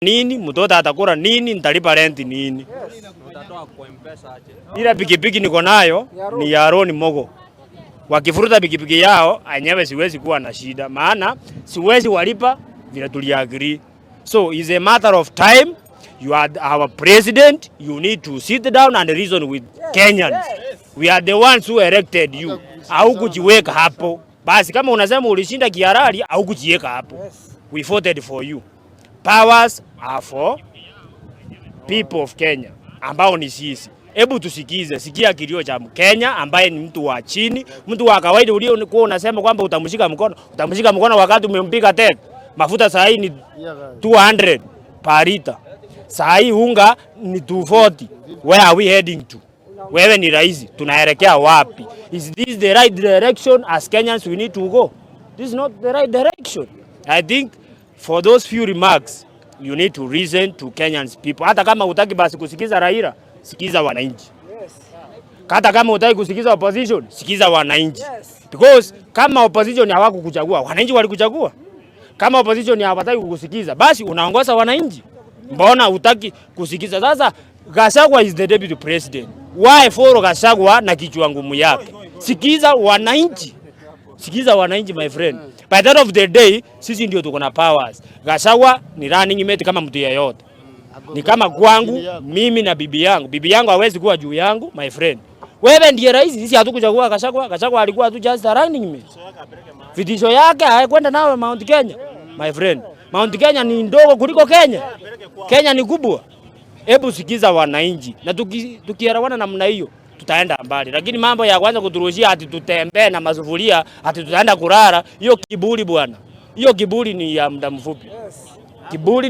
Nini, mtoto atakula nini, nitalipa rent nini? Ile pikipiki niko nayo ni ya Ron Mogo. Wakifuruta pikipiki yao enyewe siwezi kuwa na shida, maana siwezi walipa vile tuliagree. So it's a matter of time. You are our president. You need to sit down and reason with Kenyans. We are the ones who elected you. Au kujiweka hapo. Basi kama unasema ulishinda kihalali au kujiweka hapo. We voted for you. Powers are for people of Kenya ambao ni sisi. Hebu tusikize, sikia kilio cha Mkenya ambaye ni mtu wa chini, mtu wa kawaida uliokuwa unasema kwamba utamshika mkono, utamshika mkono wakati umempiga teke. Mafuta saa hii ni 200 per liter. Saa hii unga ni 240. Where are we heading to? Wewe ni rais, tunaelekea wapi? Is this the right direction as Kenyans we need to go? This is not the right direction. I think for those few remarks you need to listen to Kenyans people. Hata kama hutaki basi kusikiza Raila, sikiza wananchi. Hata kama hutaki kusikiza opposition, sikiza wananchi. Because kama opposition hawakukuchagua, wananchi walikuchagua. Kama opposition hawataki kukusikiza, basi unaongoza wananchi. Mbona hutaki kusikiza? Sasa Gachagua is the deputy president. Why follow Gachagua na kichwa ngumu yake? Sikiza wananchi. Sikiza wananchi, my friend. By the end of the day, sisi ndio tuko na powers. Gachagua ni running mate kama mtu yeyote. Ni kama kwangu mimi na bibi yangu. Bibi yangu hawezi kuwa juu yangu, my friend. Wewe ndiye rais, sisi hatukuchagua Gachagua. Gachagua alikuwa tu just a running mate. Vitisho yake hakwenda nawe Mount Kenya, my friend. Mount Kenya ni ndogo kuliko Kenya. Kenya ni kubwa. Hebu sikiza wananchi, na tukielewana namna hiyo tutaenda mbali, lakini mambo ya kwanza kuturushia ati tutembee na masufuria ati tutaenda kulala, hiyo kiburi bwana, hiyo kiburi ni ya muda mfupi. Kiburi.